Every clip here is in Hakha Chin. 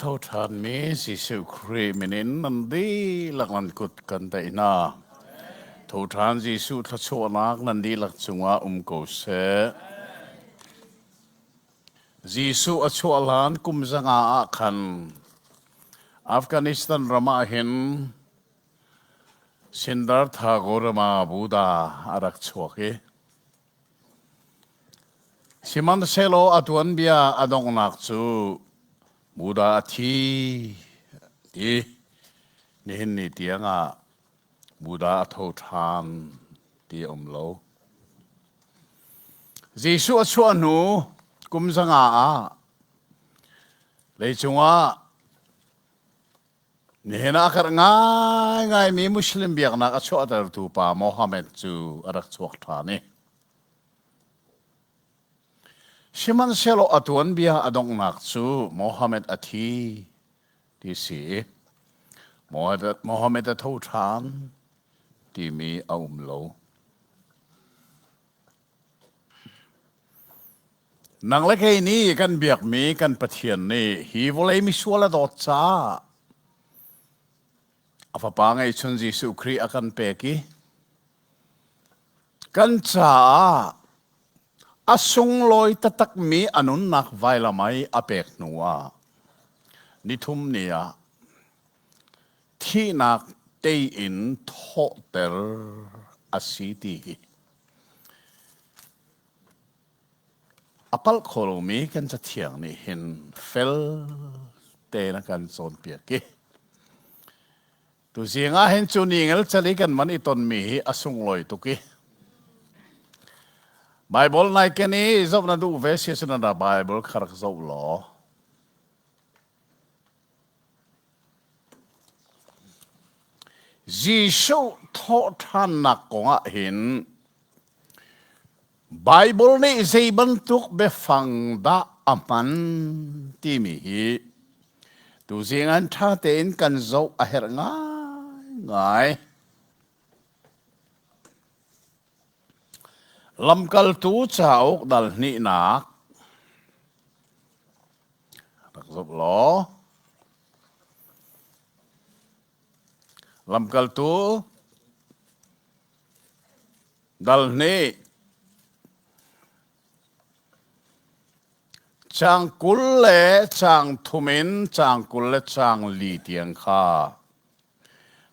Tho ṭhanmi Jesuh Khrih min in nan dihlak nan kut kan tlaih hna. Tho ṭhan Jesuh thluachuahnak nan dihlak cungah um ko seh. Jesuh a chuah hlan kum zanga ah khan Afghanistan ram ah hin Siddhartha Gautama Buddha a rak chuak i Sihmanhsehlaw a tuanbia a donghnak cu Buddha a thi ti nihin ni tiangah Buddha a tho ṭhan ti a um lo. Jesuh a chuah hnu kum zanga ah leicung ah Nihin ah a karh ngaingaimi Muslim biaknak a chuahtertu pa Mohammed cu a rak chuak ṭhan i sihmanhsehlaw a tuanbia a donghnak cu Mohammed a thi ti si i Mohammed a tho ṭhan timi a um lo. Nang le kei nih kan biakmi kan Pathian nih hi vawlei misual a dawt caah a Fapa ngeihchun Jesuh Khrih a kan pek i kan caah a sunglawi taktakmi a nunnak vailam i a pek hnu ah nithum ni ah thihnak tei in thawhter a si ti hi A palh kho lomi kan Cathiang nih hin fel tein a kan cawnpiak i tuzing ah hin cu ni ngelcel i kan man i tonmi hi a sunglawi tuk i Bible nai ken i zoh na duh ve si ahcun na Bible kha rak zoh law Jesuh thawhṭhannak kong ah hin Baibal nih zei bantuk biafang dah a hman timi hi tuzing an ṭha tein kan zoh a herh ngaingai. Lamkaltu cauk dal hnihnak rak zoh law Lamkaltu dal hnih caang 20 le caang thum in caang 24 tiang kha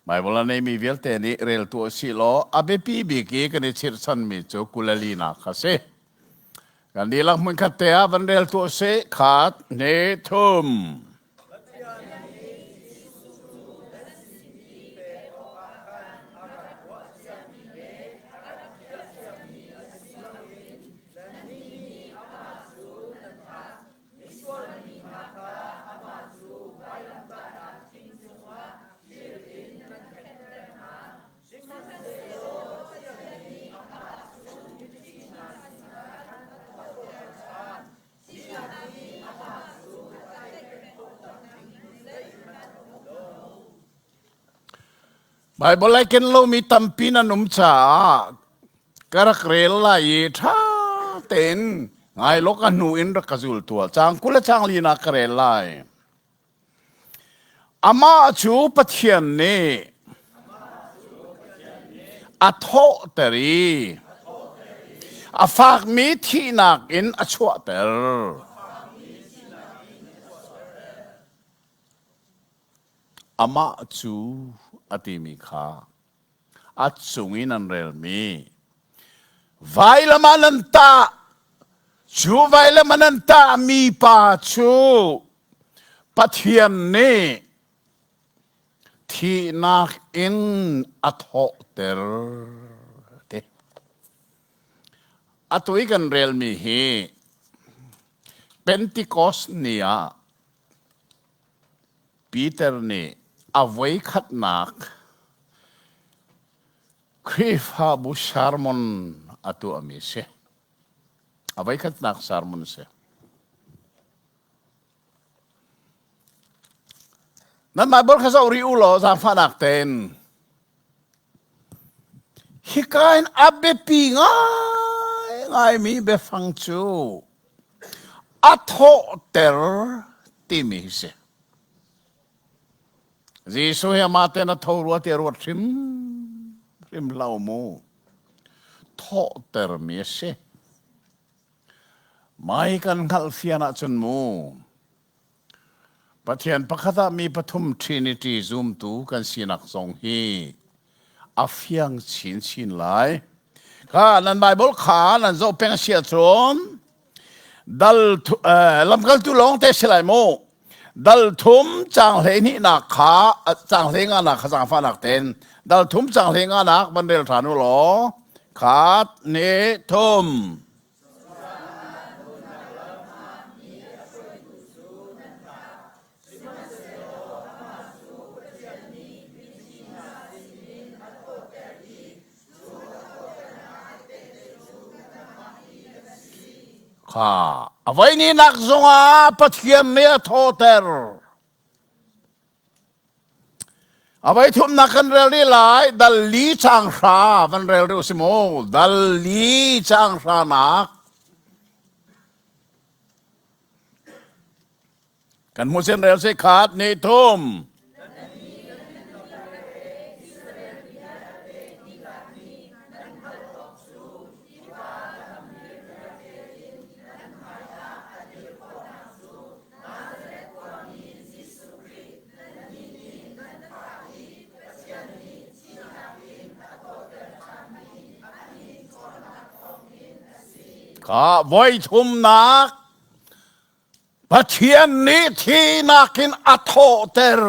Baibal a neimi vialte nih rel tuah sih law a biapi bik i kan i chirhchanmi cu 24nak kha si. Kan dihlak hmunkhat te ah van rel tuah sih. Khat, hnih, thum. Baibal ai ken lomi tampi nan um caah ka rak rel lai i ṭha tein ngai law ka hnu in rak ka zul tuah. Caang 20 le caang linak ka rel lai. Amah cu Pathian nih a thawhter i a fakmi thihnak in a chuahter. Amah cu a timi kha a cung i nan relmi vailam ah nan tah cu vailam ah nan tahmi pa cu Pathian nih thihnak in a thawhter ti. Atu i kan relmi hi Pentecost ni ah Peter nih a voikhatnak Khrihfabu sermon a tuahmi a si. A voikhatnak sermon a si. Nan Bible kha zoh rih u law zaangfahnak tein hika in a biapi ngaingaimi biafang cu a thawhter timi hi si. Jesuh hi amah ten a tho rua ti a ruat hrim hrim hlah mu. Thawhtermi a si. Mai kan hngalh fian ahcun mu. Pathian pakhat ah mi pathum Trinity zumtu kan sinak zong hi a fiang chinchin lai. Kha nan Bible kha nan zoh peng a si ahcun dal lamkaltu lawng te si lai mu. Dal thum caang 12 nak kha caang 15 nak kha zaangfahnak ten dal thum caang 15 nak van rel ṭhan u law khat ni thum. Kha a voihnih zongah Pathian nih a thawter. A voi thumnak kan rel rih lai. Dal li caang hra van rel rih u si mu. Dal li caang hra nak. Kan hmuh sin rel si khat ni thum. Ka voi thumnak Pathian nih thihnak in a thawhter.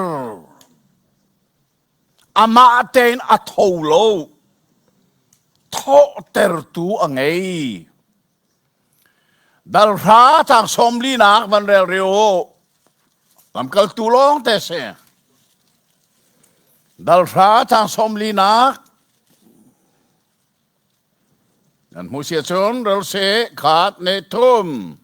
Amah tein a tho lo. Thawhtertu a ngei. Dal hra caang sawmlinak van rel rih u. Lamkaltu lawng te si. Dal hra caang sawmlinak nan hmuh si ahcun rel sih khat ne thum.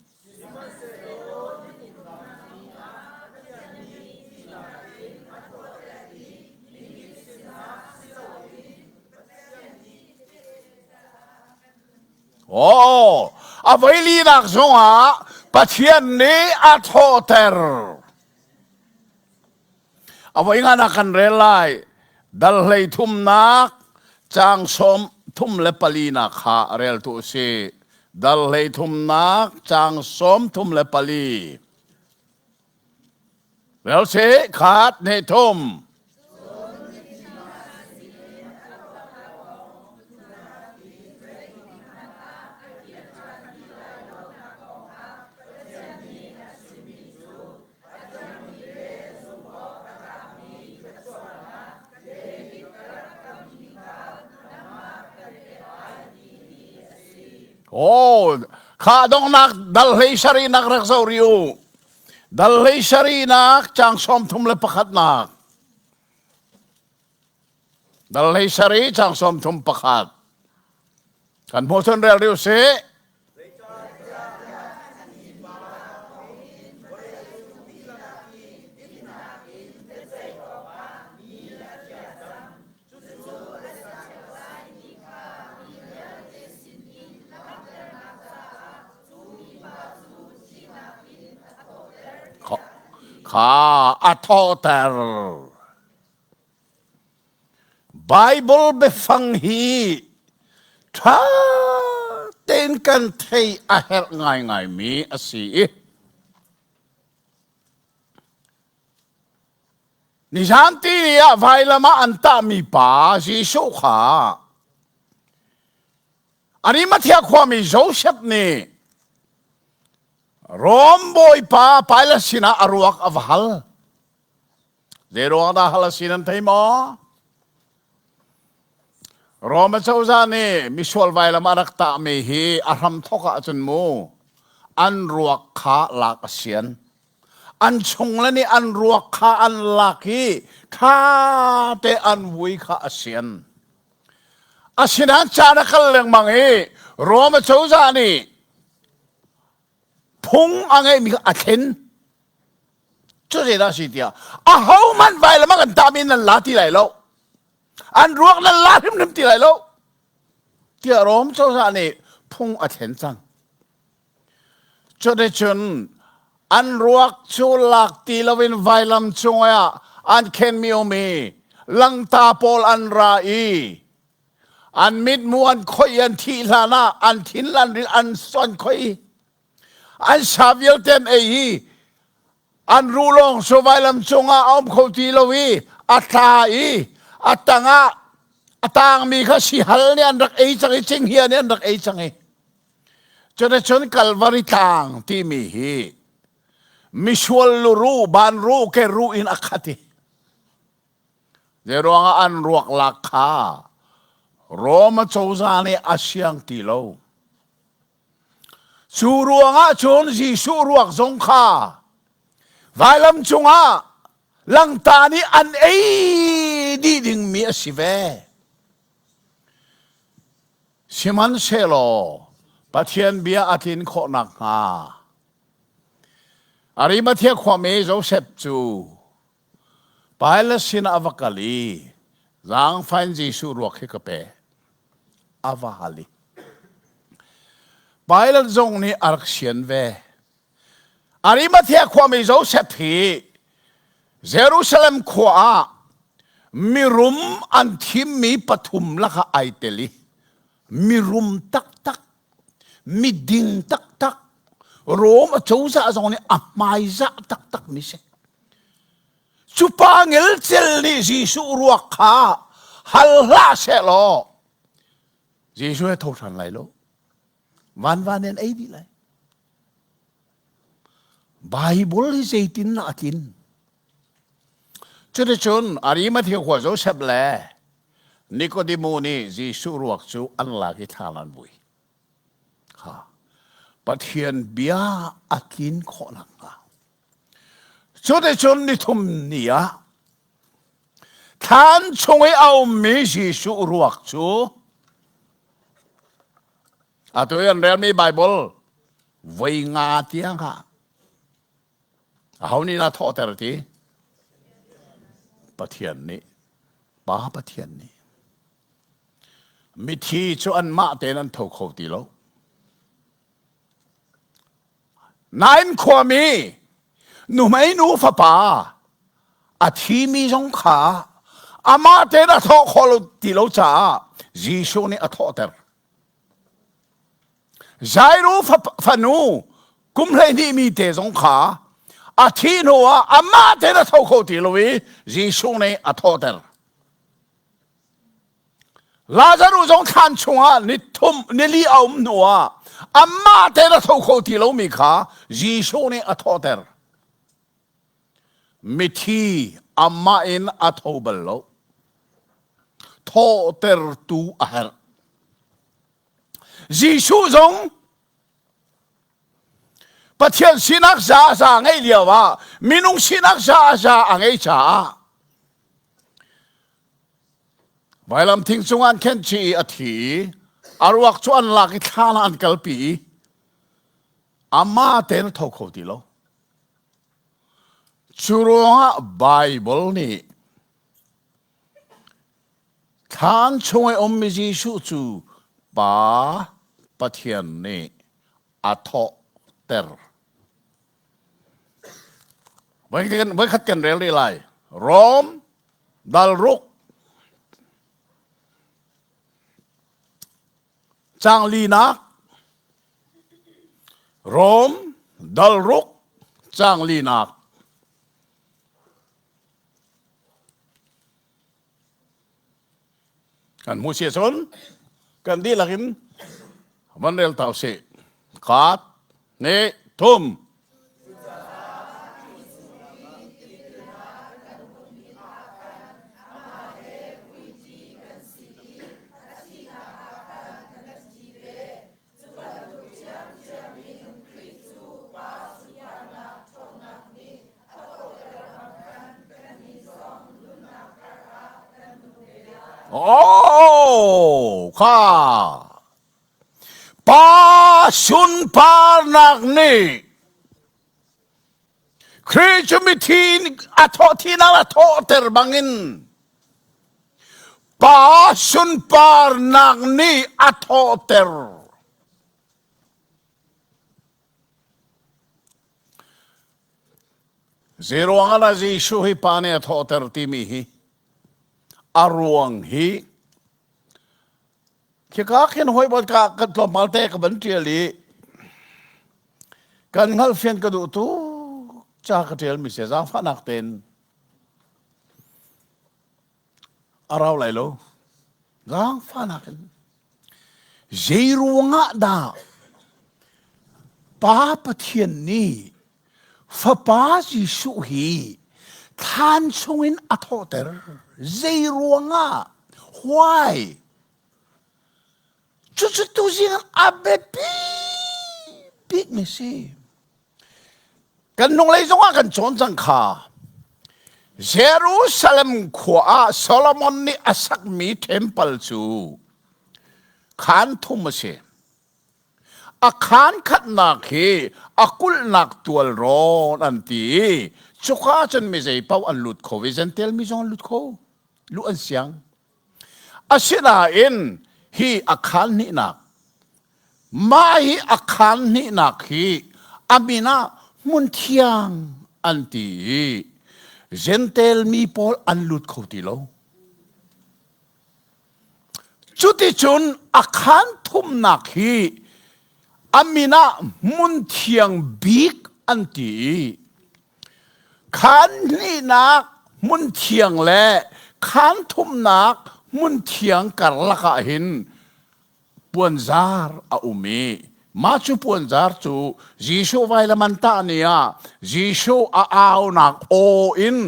Aw, a voilinak zongah Pathian nih a thawhter. A voi nganak kan rel lai. Dal hlei thumnak caang 34 nak kha rel tu si. Dal hlei thumnak caang 34. Rel si khat ne thum. Oh, kha donghnak dal hlei sarih nak rak zoh rih u. Dal hlei sarihnak caang 31 nak. Dal hlei sarih caang 31. Kan hmuh cun rel rih usih. Kha a thawhter. Bible biafang hi ṭha tein kan theih a herh ngaingaimi a si i nizan ti ni ah vailam ah an tahmi pa Jesuh kha Arimathea khuami Joseph nih Rom bawipa Pilate sinah a ruak a va hal. Zei ruang dah hal a si nan thei maw? Rom acozah nih misual vailam a rak tahmi hi a hramthawk ahcun mu an ruak kha lak a sian. An chungle nih an ruak kha an lak i ṭha te an vui kha a sian. Asinain caan a kal lengmang i Rom acozah nih phung a ngeihmi kha a thlen. Cu zeidah a si tiah ahohmanh vailam ah kan tahmi nan la ti lai lo. An ruak nan la hrimhrim ti lai lo. Tiah Rom cozah nih phung a thlen cang. Cuticun an ruak cu lak ti loin vailam cungah. an khenmi um i langta pawl an ra i an mitmu an khoih an thih hlan ah an thin an ril an an khoih an sa vialte an ei i an ruh lawng cu vailam cungah a um kho ti lo i a tla i a tangah a tangmi kha sihal nih an rak ei cang i cinghngia nih an rak ei cang i cuticun Kalvari tlang timi hi misual luruh ban ruh ke ruh in a khat i zei ruangah an ruak lak kha Roma cozah nih a siang ti lo. Cu ruangah cun Jesuh ruak zong kha vailam cungah langta nih an ei dih dingmi a si ve. Sihmanhsehlaw Pathian bia a tlin khawh nakhnga Arimathea khuami Josef cu Pilat sinah a va kal i zaangfah in Jesuh ruak hi ka pe. A va hal i Pilat zong nih a rak sian ve. Arimathea khuami Josef hi Jerusalem khua ah mirum an thimmi pathum lakah ai tel i mirum taktak miding taktak Rom acozah zong nih a hmaizah taktak mi si. Cu pa ngelcel nih Jesuh ruak kha hal hlah seh law Jesuh he tho ṭhan lai lo. Van van in ei dih lai. Bible hi zeitin a tlin? Cuticun Arimathea khua Josef le Nikodemu nih Jesuh ruak cu an lak i thlan an vui. Kha Pathian bia a tlin khawh nakhnga. Cuticun nithum ni ah thlan chung i a ummi Jesuh ruak cu atu i an relmi Baibal voi nga tiang ah Aho nih dah thawhter ti? Pathian nih. Pa Pathian nih. Mithi cu anmah tein an tho kho ti lo. Nain khuami nuhmei nu fapa a thimi zong kha amah tein a thawh khawh lo ti lo caah Jesuh nih a thawhter. Jairu fanu kum 12 mi te zong kha a thih hnuah amah tein a tho kho ti lo i Jesuh nih a thawhter. Lazaruh zong thlan chungah ni thum nili a um hnuah amah tein a tho kho ti lomi kha Jesuh nih a thawhter. Mithi amah in a tho bal lo. Thawhtertu a herh. Jesuh zong Pathian sinak za za ngeih lio ah minung sinak za za a ngei caah vailam thing cung an khenh chih i a thi i a ruak cu an lak i thlan ah an kalpi i amah tein a tho kho ti lo. Cu ruangah Baibal nih Thlan chung i ummi Jesuh cu Pa Pathian nih a thawhter. Voikhat kan rel rih lai. Rom dal ruk cang linak Rom dal ruk cang linak Kan hmuh si cun kan dihlak in van rel ta usih. Khat, hnih, thum. Oh, kha pa sunparnak nih Khrih cu mithi a thawh thinak a thawhter bangin pa sunparnak nih a thawhter. Zeiruang ah dah Jesuh hi Pa nih a thawhter timi hi a ruang hi khika khin hoi bot ka kan tlawmpal te ka van ṭial i kan hngalhfian ka duh tu ca ka ṭial mi si zaangfahnak tein a rau lai lo zaangfahnak in zei ruangah dah Pa Pathian nih Fapa Jesuh hi thlan chungin a thawhter zei ruangah why cucu tuzing a biapi bikmi si Kan hnunglei zongah kan cawn cang kha. Jerusalem khua ah Solomon nih a sakmi temple cu khaan thum a si. A khaan khatnak hi a kulhnak tual rawn an ti i cuka cun mi zei paoh an lut kho i Jentail mi zong an lut kho. Luh an siang. Asinain hi a khaan hnihnak Mah hi a khaan hnihnak hi a min ah hmunthiang an ti i Jentail mi pawl an lut kho ti lo. Cuticun a khaan thumnak hi a min ah hmunthiang bik an ti i khaan hnihnak hmunthiang le khaan thumnak hmunthiang karlak ah hin puanzar a um i mah cu puanzar cu Jesuh vailam an tah ni ah Jesuh a aunak aw in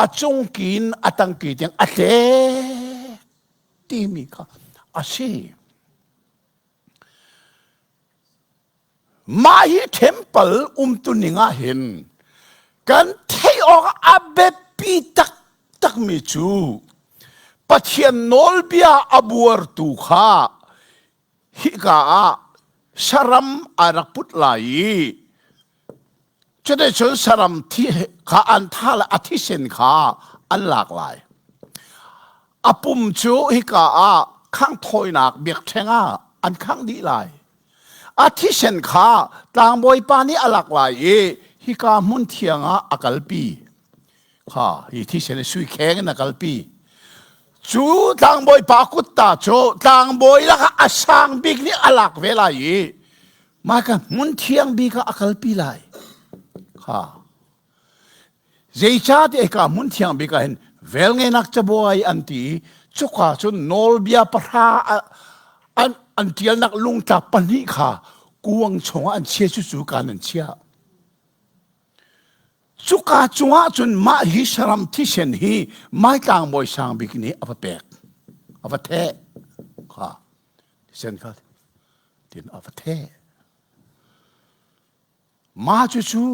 a cungki in a tangki tiang a tlek timi kha a si. Mah hi temple umtuning ah hin kan theih awk a biapi taktakmi cu Pathian nawlbia a buartu kha hika ah saram ai rak put lai i cuticun saram thi kha an tha le a thisen kha an lak lai. A pum cu hika ah khanghthawinak biakṭheng ah an khangh dih lai. A thisen kha tlangbawipa nih a lak lai i hika hmun thiang ah a kalpi. Kha hi thisen hi sui kheng in a kalpi. Cu tlangbawipa kutta cu tlangbawi lakah a sang bik nih a lak ve lai i mah ka hmun thiang bik ah a kalpi lai. Kha Zeicahtiah hika hmun thiang bik ah hin velngeihnak cabuai an ti i cuka cun nawlbia pahra an, an ṭialnak lungtlap pahnih kha kuang chungah an chia cucu kan an chiah. Cuka cungah cun mah hi saram thisen hi Maitlang Bawi Sang Bik nih a va pek, a va theh. Kha thisen kha tin a va theh. Mah cucu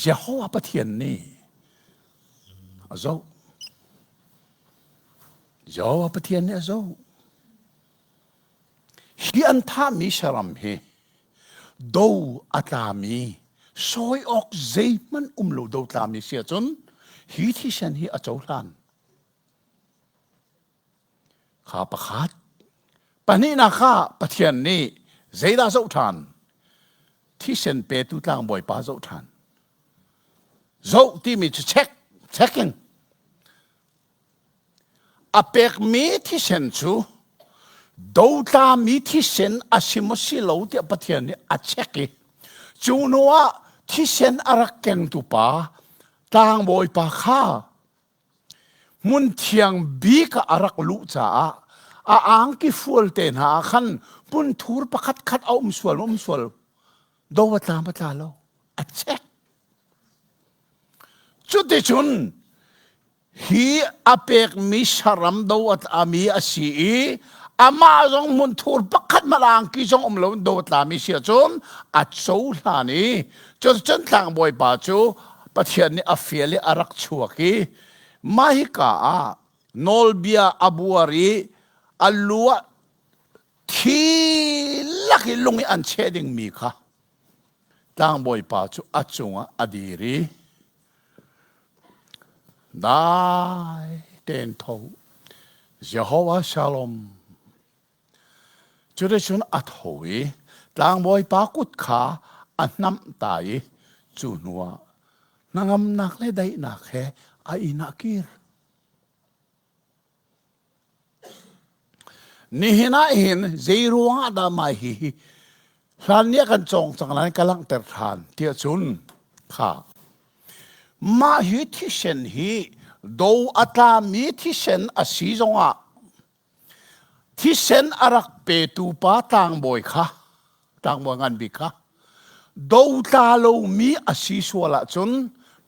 Jehovah Pathian nih a zoh. Jehovah Pathian nih a zoh. Hi an thahmi saram hi do a tlami sawi awk zeihmanh um lo do tlami si ahcun hi thisen hi a cohlan. Kha pakhat. Pahnihnak kha Pathian nih zeidah zoh ṭhan? Thisen petu tlangbawipa zoh ṭhan. Zoh timi cu check, checking. A pekmi thisen cu dotlami thisen a si maw si lo tiah Pathian nih a check i cu hnu ah thisen a rak kengtu pa tlangbawipa kha Hmun thiang bik ah a rak luh caah a angki fual te hna ah khan hmunthur pakhat khat a um sual um sual do a tla ma tla lo a chek. Cuticun hi a pekmi saram do a tlami a si i amah zong hmunthur pakhat hmanh angki zong um lo do a tlami si ahcun a cohlan i cuticun tlangbawipa cu Pathian nih a fial i a rak chuak i mah hika ah nawlbia a buar i a lu ah thi lak i lung i an cheh dingmi kha tlangbawipa cu a cungah a dir i dai tein tho Jehovah Shalom Cuticun a tho i tlangbawipa kut kha a hnamh ta i cu hnuah Hnangamnak le daihnak he a inn ah kir. Nihin ah hin zei ruangah dah mai hi hi hlan nih a kan cawng cang lai ka langhter ṭhan tiah cun kha mah hi thisen hi do a tlami thisen a si zongah thisen a rak petu pa tlangbawi kha tlangbawi ngan bik kha do tla lomi a si sual ahcun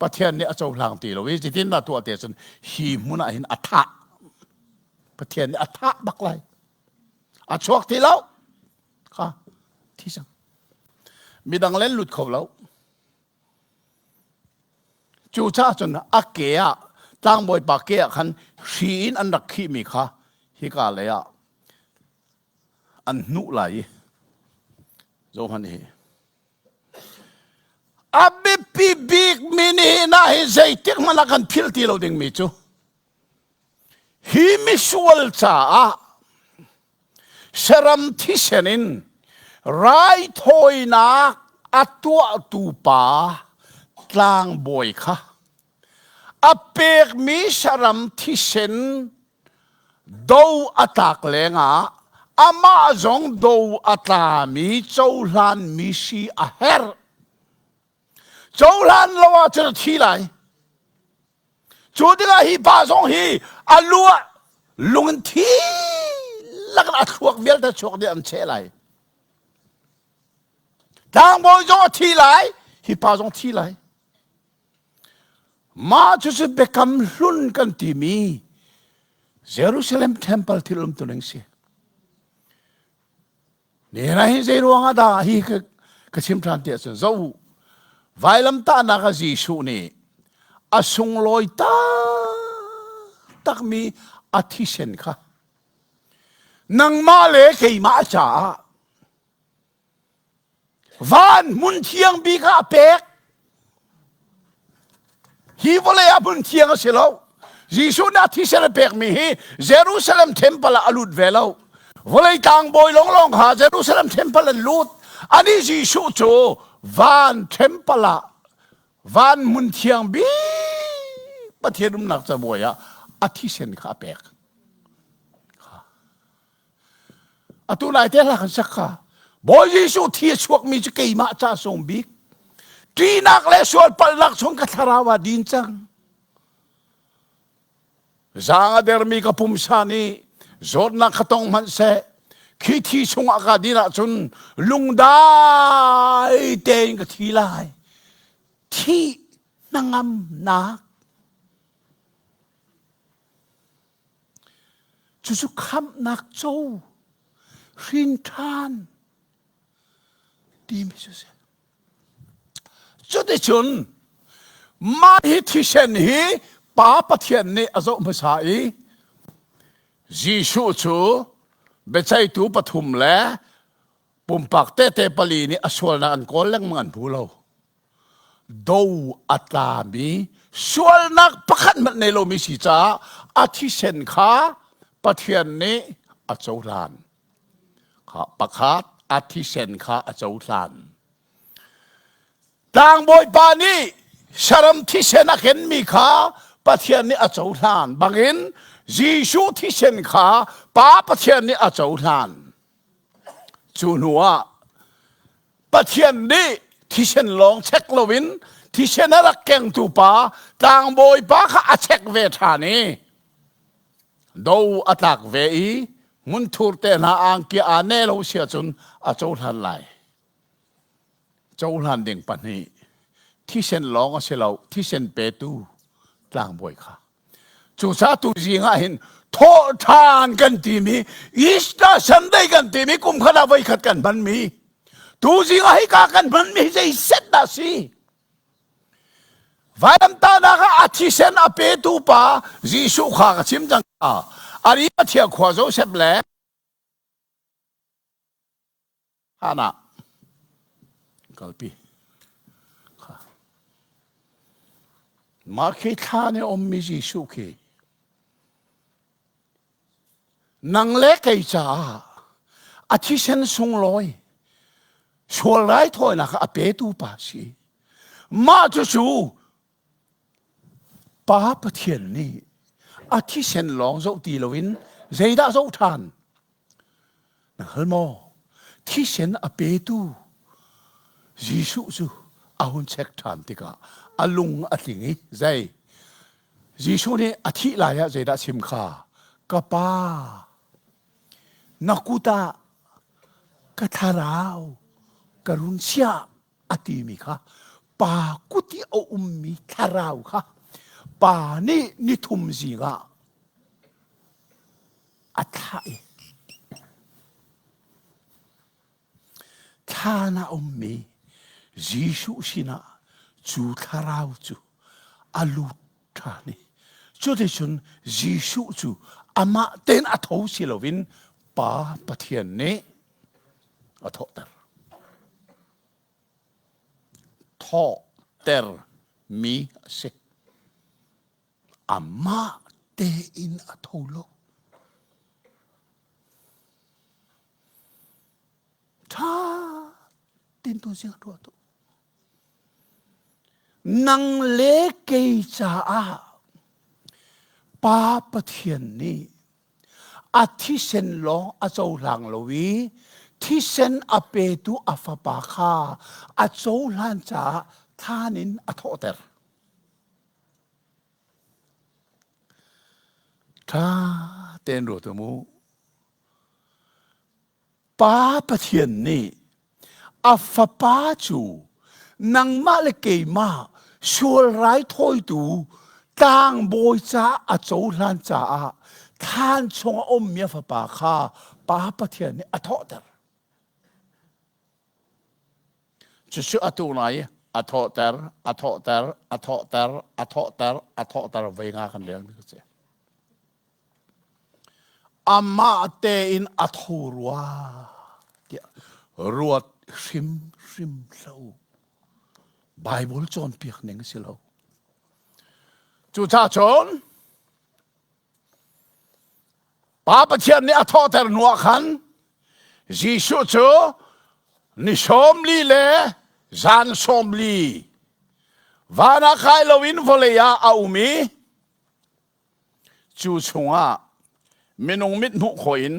Pathian nih a cohlang ti lo i zeitin dah tuah ti ahcun hi hmun ah hin a thah Pathian nih a thah bak lai a chuak ti lo kha thi cang midang len lut kho lo Cucaah cun a ke ah tlangbawipa ke ah khan hri in an rak khihmi kha hika lei ah an hnuh lai i Johan hi a biapi bik mi nihin ah hi zeitik hmanh ah kan philh ti lo dingmi cu hi misual caah saram thisen in raithawinak a tuahtu pa tlangbawi kha a pekmi saram thisen do a tlak lengah amah zong do a tlami cohlanmi si a herh. Cohlan lo ahcun a thi lai. Cu tikah hi pa zong hi a lu ah lung in thi lakin a thluak vialte chuak dih an cheh lai. Tlangbawi zong a thi lai, hi pa zong thi lai. Mah cu cu biakam hlun kan timi Jerusalem temple thil umtuning si. Nena hi zei ruangah dah hi ka, ka chim ṭhan ti ahcun zoh u. Vailamtahnak ah Jesuh nih a sunglawi taktakmi a thisen kha nangmah le keimah caah van hmun thiang bik ah a pek. Hi vawlei ah hmun thiang a si lo. Jesuh nih a thisen a pekmi hi Jerusalem temple ah a lut ve lo. Vawlei tlangbawi lawnglawng kha Jerusalem temple an lut. Ani Jesuh cu van temple ah van hmun thiang bik Pathian umnak cabuai ah a thisen kha a pek. Atu lai te hla kan sak kha. Bawi Jesuh thi a chuakmi cu keimah ca sung bik. Ṭihnak le sual palhnak chung ka thlarau ah din cang. Zaang a dermi ka pumsa nih zawtnak ka tong hmanh seh khi thi chungah ka din ahcun lungdai tein ka thi lai. Thih hnangamnak Cucu khamhnak co hrin ṭhan timi cu si. Cuticun mah hi thisen hi Pa Pathian nih a zoh hmasa i Jesuh cu biaceihtu pathum le pumpak tehte pali nih a sualnak an kawl lengmang an hmu lo. Do a tlami sualnak pakhat hmanh nei lomi si caah a thisen kha Pathian nih a cohlan. Kha pakhat a thisen kha a cohlan. Tlangbawipa nih saram thisen a kenmi kha Pathian nih a cohlan bangin Jesuh thisen kha Pa Pathian nih a cohlan. Cu hnu ah Pathian nih thisen lawng chek loin thisen a rak kengtu pa tlangbawi pa kha a chek ve ṭhan i do a tlak ve i hmunthur te hna angki aa ne lo si ahcun a cohlan lai. Cohlan ding pahnih thisen lawng a si lo thisen petu tlangbawi kha. Cucaah tu zing ah hin thawhṭhan kan timi Easter Sunday kan timi kum khat ah voikhat kan hmanmi tu zing ah hika kan hmanmi hi zei set dah si vailamtahnak ah a thisen a petu pa Jesuh kha ka chim cang Arimathea khua Joseph le Hana kalpi kha mah khi thla nih a ummi Jesuh khi nang le kei caah a thisen sunglawi sual raithawinak a petu pa si mah cucu. Pa Pathian nih a thisen lawng zoh ti loin zeidah zoh ṭhan? Na hngal maw? Thisen a petu Jesuh cu a hun check ṭhan tikah a lung a tling i zei? Jesuh nih a thih lai ah zeidah chim kha? Ka Pa, na kut ah ka thlarau ka run chiah a timi kha pa kut i a ummi thlarau kha pa nih nithum zing ah a thlah i thlan ah ummi Jesuh sinah cu thlarau cu a lut ṭhan i cuticun Jesuh cu amah tein a tho si loin Pa Pathian nih a thawhter. Thawhter mi a si. Amah tein a tho lo. Ṭha tin tu zing ruah tu. Nang le kei caah Pa Pathian nih a thisen lawng a cohlang lo i thisen a petu a fapa kha a cohlan caah thlan in a thawhter. Ṭha tein ruat u mu. Pa Pathian nih a fapa cu nangmah le keimah sual raithawitu tlangbawi caah a cohlan caah thlan chung a ummi a fapa kha Pa Pathian nih a thawhter. Cucu atu nai a thawhter, a thawhter, a thawhter, a thawhter, a thawhter voi nga kan rel mi si. Amah tein a tho rua tiah ruat hrimhrim hlah u. Bible cawnpiak ning a si lo. Cucaah cun Pa Pathian nih a thawhter hnu ah khan Jesuh cu ni 40 le zan 40 van ah kai loin vawlei ah a um i Cu chungah minung mit hmuh khawh in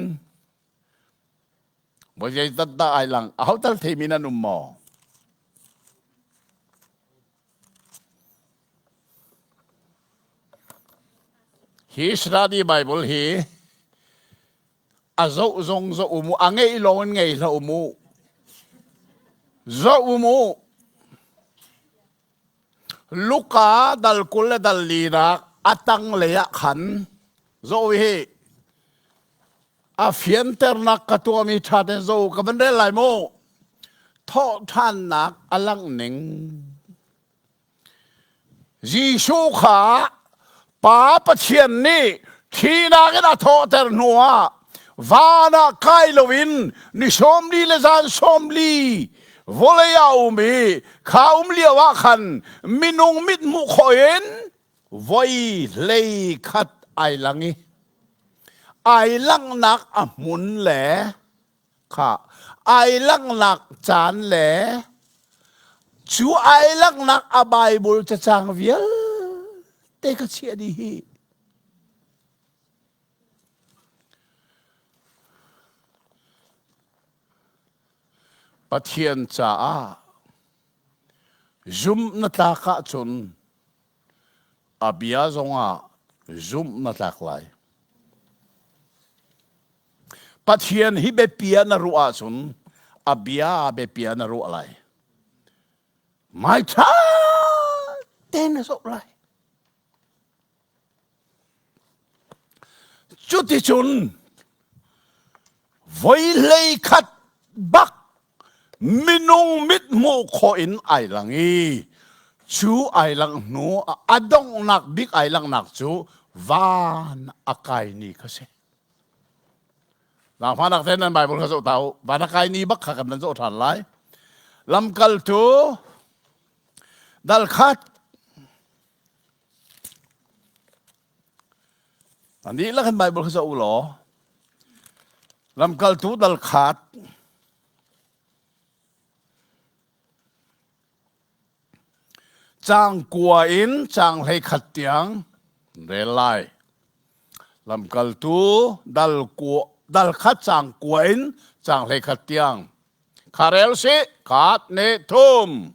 voi zeitat dah ai lang aho tal theimi nan um maw? Hi study Bible hi a zoh zong zoh u mu a ngeih lawng in ngei hlah u mu zoh u mu Luka dal 20 le dal linak a tanglei ah khan zoh hi a fianternak ka tuahmi ṭha tein zoh ka van rel lai mu. Thawhṭhannak a langh ning. Jesuh kha Pa Pathian nih thihnak in a thawhter hnuah van ah kai loin ni 40 le zan 40 vawlei ah um i kha um lio ah khan minung mit hmuh khawh in voi hlei khat ai lang i ai langhnak a hmun le kha ai langhnak caan le cu ai langhnak a Bible cacang vialte ka chiah dih hi. Pathian caah zumh na tlak ahcun a bia zongah zumh na tlak lai. Pathian hi biapi ah na ruah ahcun a bia biapi ah na ruah lai. Mai ṭha tein na zoh lai. Cuticun voi hlei khat bak minung mit hmuh khawh in ai lang i cu ai langh hnu a donghnak bik ai langhnak cu van a kai ni kha si. Zaangfahnak tein nan Bible kha zoh ta u. Van a kai ni bak kha kan nan zoh ṭhan lai. Lamkaltu dal khat An dihlak in Bible kha zoh u law lamkaltu dal khat Caang kua in caang 11 tiang rel lai. Lamkaltu dal kua dal khat caang kua in caang 11 tiang. Kha rel si khat ne thum.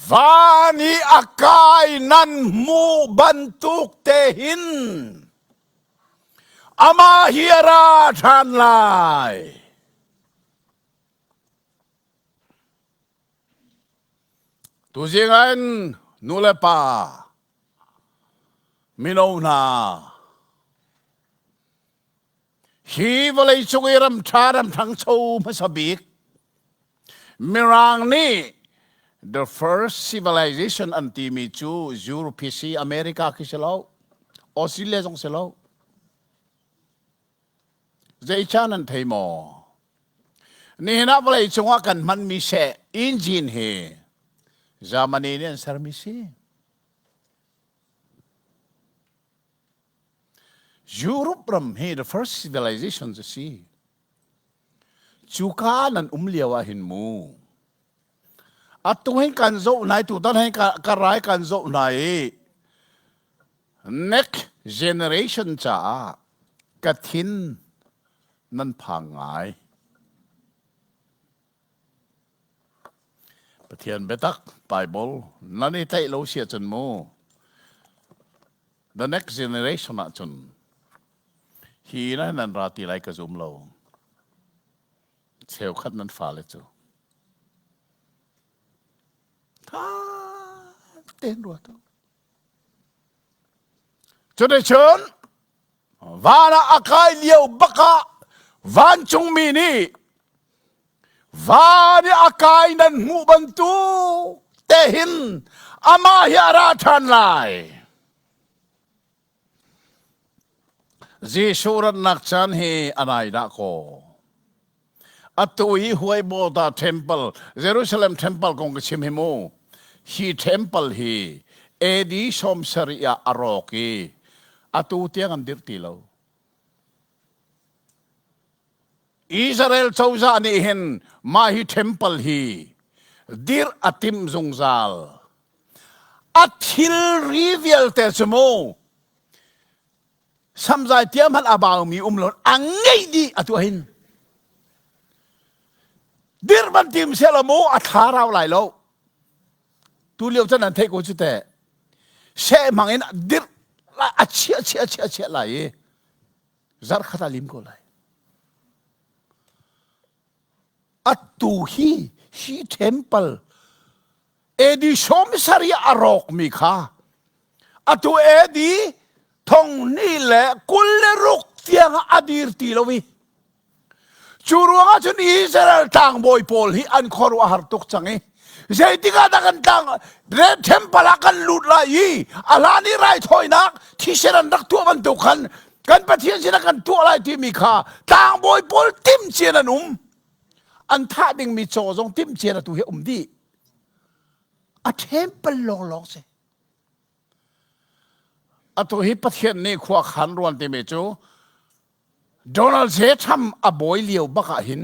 Van i a kai nan hmuh bantuk te hin amah hi a ra ṭhan lai. Tuzing ah in nu le pa mino hna hi vawlei cung i ram ṭha ram ṭhangcho hmasa bik Mirang nih the first civilization an timi cu Europe si America khi si lo Australia zong si lo Zeicah nan thei maw? Nihin ah vawlei cungah kan hmanmi seh engine hi Germany nih an sermi si. Europe ram hi the first civilization a si. Cuka nan um lio ah hin mu. Atu hin kan zoh nai tutan hin ka rai kan zoh nai i next generation caah ka thin nan phang ngai. Pathian biatak Bible nan i tlaih lo si ahcun mu the next generation ahcun hi na nan ra ti lai ka zum lo. Cheukhat nan fale cu tha tein ruat u. Cuticun van ah a kai lio bak ah vancungmi nih van i a kai nan hmuh bantuk te hin amah hi a ra ṭhan lai. Jesuh ratnak caan hi a nai dah kaw. Atu hi Huaibawta Temple, Jerusalem Temple kong ka chim hi mu. Hi temple hi AD 70 ah a rawk i atu tiang an dirh ti lo. Israel cozah nih hin mah hi temple hi dirh a timh zungzal. A thilri vialte cu mu samzai tia hmanh a baumi um lo a ngeih dih a tuah hin dirh ban tim sela mu a thla rau lai lo tu lio chan an theih ko cu teh seh hmang in dirh a chia chia chia chia lai i zarh khat a lim ko lai atu hi hi temple AD 70 a rawkmi kha atu AD 2026 tiang a dir ti lo i cu ruangah cun Israel tlangbawi pawl hi an khuaruah a har tuk cang i zeitik ah dah kan tlang Red Temple ah kan lut lai i a hlan i raithawinak thisen an rak tuah bantuk khan kan Pathian sinah kan tuah lai timi kha tlangbawi pawl timhcia an um an thah dingmi caw zong timhcia atu hi um dih a temple lawnglawng si atu hi Pathian nih khua khan ruan timi cu Donald J. Trump a bawi lio bak ah hin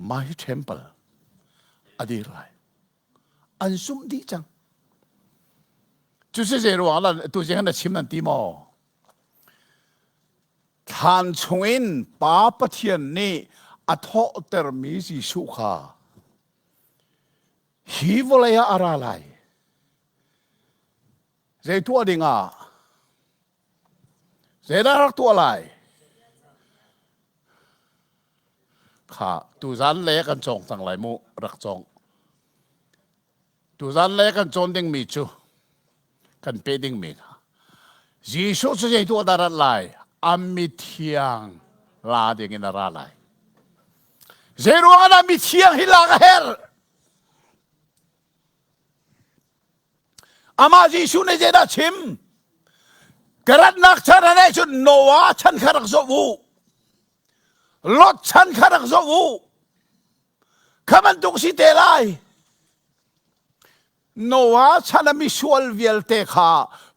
my temple a dir lai an sumh dih cang cu si zei ruang ah tu zing na chim nan ti maw Thlan chungin Pa Pathian nih a thawhtermi Jesuh kha hi vawlei ah a ra lai. Zei tuah dingah? Zeidah rak tuah lai? Kha tuzan le kan cawng cang lai mu rak cawng. Tuzan le kan cawn dingmi cu kan pe dingmi kha. Jesuh cu zei tuah dah rat lai? A mithiang la ding in a ra lai. Zei ruang ah dah mithiang hi lak a herh? Amah Jesuh nih zeidah chim? Ka ratnak chan ah cun Noah chan kha rak zoh u. Lot chan kha rak zoh u. Kha bantuk si te lai. Noah chan a misual vialte kha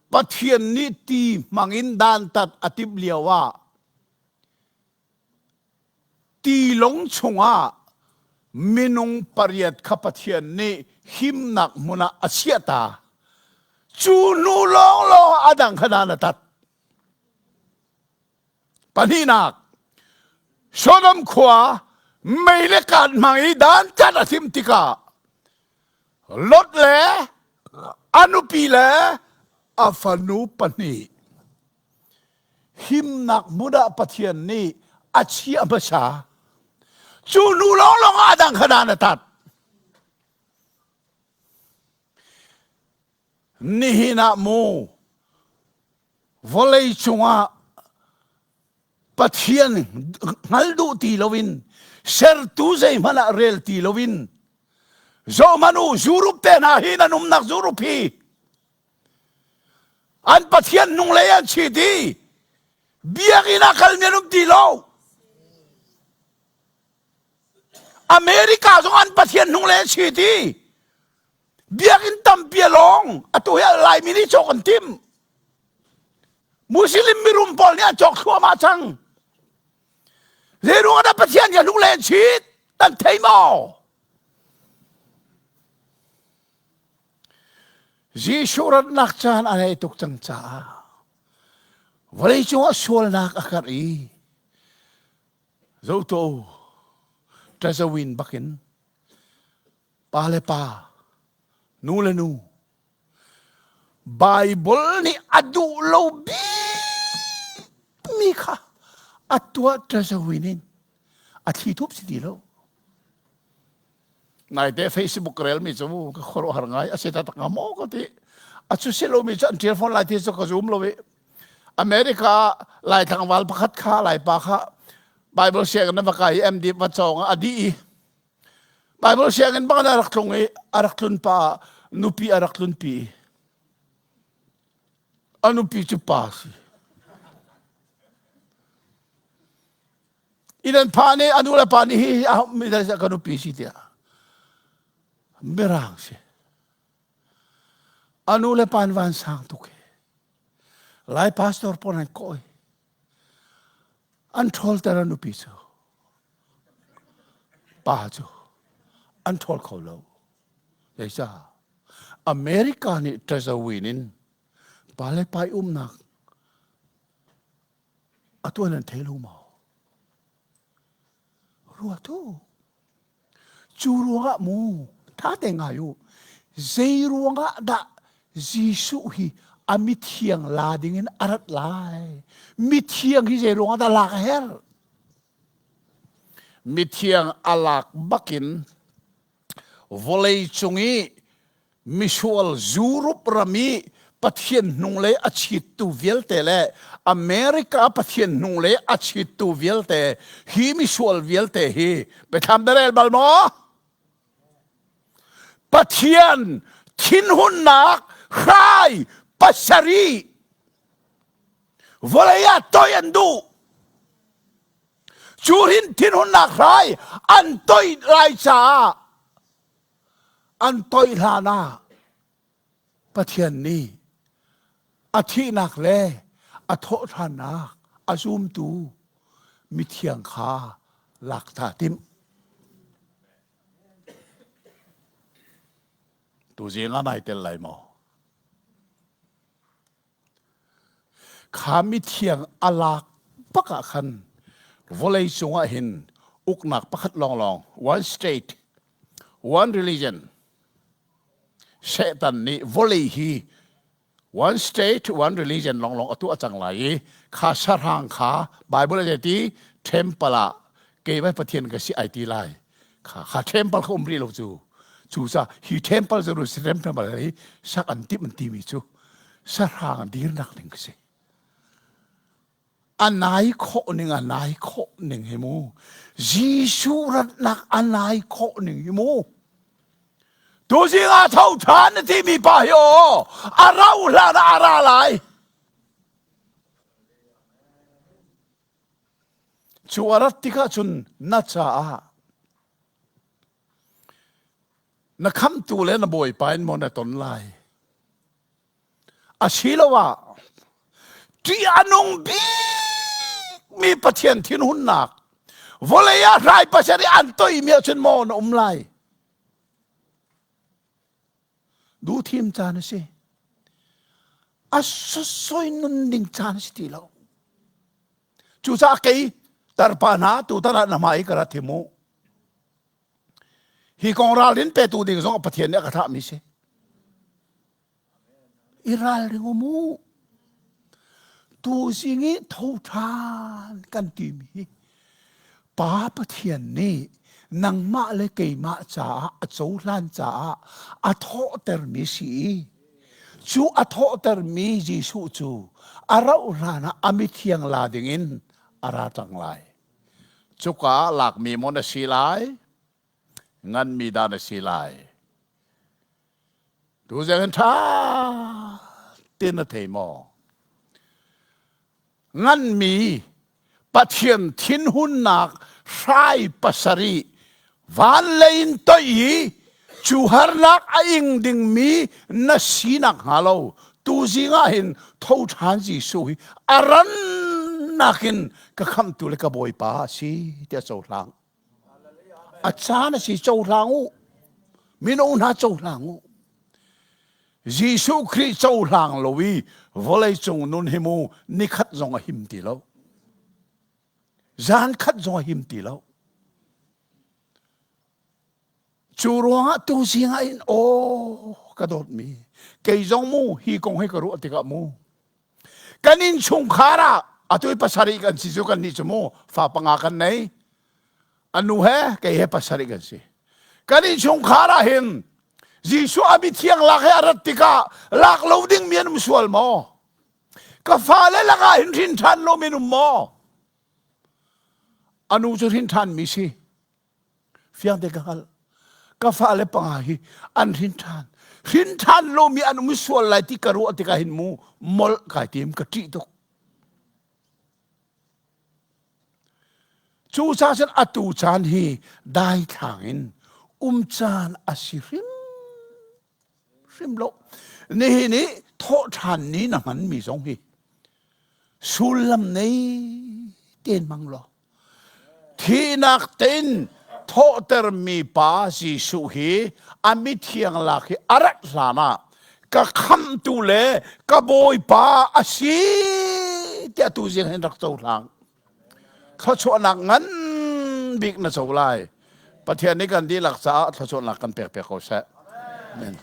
Pathian nih ti hmangin dantat a timh lioah tilawng chungah minung pariat kha Pathian nih himnak hmun ah a chiah ta. Cu hnu lawnglawng a dang kha dan a tat. Pahnihnak, Sodom khua mei le kaan hmang i dantat a thim tikah Lot le a nupi le a fanu pahnih himnak hmun ah Pathian nih a chiah hmasa. Cu hnu lawnglawng ah a dang kha dan a tat. Nihin ah mu vawlei cungah Pathian hngal duh ti loin sertu zeihmanh ah rel ti loin zohhmanh u Europe te hna hi nan umnak Europe hi an Pathian hnunglei an chit i biakinn ah kalmi an um ti lo America zong an Pathian hnunglei an chit i Biakinn tampi a lawng. Atu hi Laimi nih cawk an timh. Muslim mirum pawl nih an cawk thluahmah cang. Zeiruang ah dah Pathian hi a hnung le an chit? Nan thei maw? Jesuh ratnak caan a rei tuk cang caah vawleicung ah sualnak a karh i zoto ṭazawin bakin pa le pa, nu le nu, Baibal nih a duh lo bikmi kha a tuah ṭazawin in a thli thup si ti lo. Naite Facebook relmi cu ka khuaruahhar ngai a si taktak hnga maw ka ti. A cu si lomi cu an ṭial fawn lai ti cu ka zum lo i America Lai tlangval pakhat kha Laipa kha Bible sianginn va kai i MD va cawng a dih i Bible sianginn bang a rak tlung i a rak tlun pa nupi a rak tlunpi i a nupi cu pa si. Inn an phan i a nu le pa nih hi hi ka nupi si tiah mirang si. A nu le pa an van sang tuk i Lai pastor pawl an kawh i an ṭhawlter a nupi cu. Pa cu an ṭhawl kho lo. Zeicah? America nih ṭazawin in pa le pa i umnak a tuan an thei lo maw? Ruat u. Cu ruangah mu ṭha te ngai u. Zei ruangah dah Jesuh hi a mithiang la dingin a rat lai? Mithiang hi zei ruangah dah lak a herh? Mithiang a lak bakin vawlei cung i misual Europe ram i Pathian hnunglei a chittu vialte le America Pathian hnunglei a chittu vialte hi misual vialte hi biathlam na rel bal maw? Pathian thinhunnak hrai pasarih vawlei ah toi an duh. Cu hin thinhunnak hrai an toih lai caah an toih hlan ah Pathian nih a thihnak le a thawhṭhannak a zumtu mithiang kha lak ta timh. Tuzing ah nai tel lai maw? Kha mithiang a lak bak ah khan vawlei cungah hin uknak pakhat lawnglawng one state one religion Satan nih vawlei hi one state one religion lawnglawng a tuah cang lai i kha sahrang kha Bible a ti temple ah keimah Pathian ka si ai ti lai kha kha temple kha um rih lo cu cu ca hi temple Jerusalem temple hi sak an timh an timi cu sahrang dirnak ding si. A nai khawh ning a nai khawh ning hi mu. Jesuh ratnak a nai khawh ning hi mu. Tuzing ah tho ṭhan na timi pa hi aw a rau hlan ah a ra lai. Cu a rat tikah cun na caah na khamtu le na bawipa in maw na ton lai. Asiloah ṭih a nung bikmi Pathian thinhunnak vawlei ah hrai pasarih an toimi ahcun maw na um lai? Duhthim caan a si. A sosoi nun ding caan a si ti lo. Cucaah kei tarpa hna tutan ah na hmai ka rat hi mu. Hi kong ralrin petu ding zong Pathian nih a ka thlahmi si. I ralring um u. Tu zing i tho ṭhan kan timi hi Pa Pathian nih nangmah le keimah caah a cohlan caah a thawhtermi si i cu a thawhtermi Jesuh cu a rauh hlan ah a mithiang la dingin a ra cang lai. Cuka ah lakmi maw na si lai? Nganmi dah na si lai? Tuzing hin ṭha tein na thei maw? Nganmi Pathian thinhunnak hrai pasarih van lei in toih i cu harnak a ing dingmi na sinak hnga lo tuzing ah hin tho ṭhan Jesuh hi a rannak in ka khamhtu le ka Bawipa a si tiah cohlang. A caan a si cohlang u. Mino hna cohlang u. Jesuh Khrih cohlang lo i vawlei cung nun hi mu nikhat zong a him ti lo. Zan khat zong a him ti lo. Cu ruangah tu zing ah in aw ka dawtmi kei zong mu hi kong hi ka ruah tikah mu kan innchungkhar ah atu i pasarih kan si cu kan nih cu mu fa panga kan nei anu he kei he pasarih kan si kan innchungkhar ah hin Jesuh a mithiang lak he a rat tikah lak lo ding mi an um sual maw ka fale lakah hin hrin ṭhan lo min um maw anu cu hrin ṭhan mi si Fiang te ka hngalh. Ka fale panga hi an hrin ṭhan. Hrin ṭhan lomi an um sual lai ti ka ruah tikah hin mu molh kai tim ka ṭih tuk. Cu ca cun atu caan hi daithlang in um caan a si hrim hrim lo. Nihin i thawh ṭhan ni na hmanmi zong hi sullam nei tein hmang law Thihnak tein thawhtermi pa Jesuh hi a mithiang lak hi a rat hlan ah ka khamhtu le ka bawipa a si tiah tu zing hin rak cohlang. Thluachuahnak ngan bik na co lai. Pathian nih kan dihlak caah thluachuahnak kan pek piak ko seh. Amen.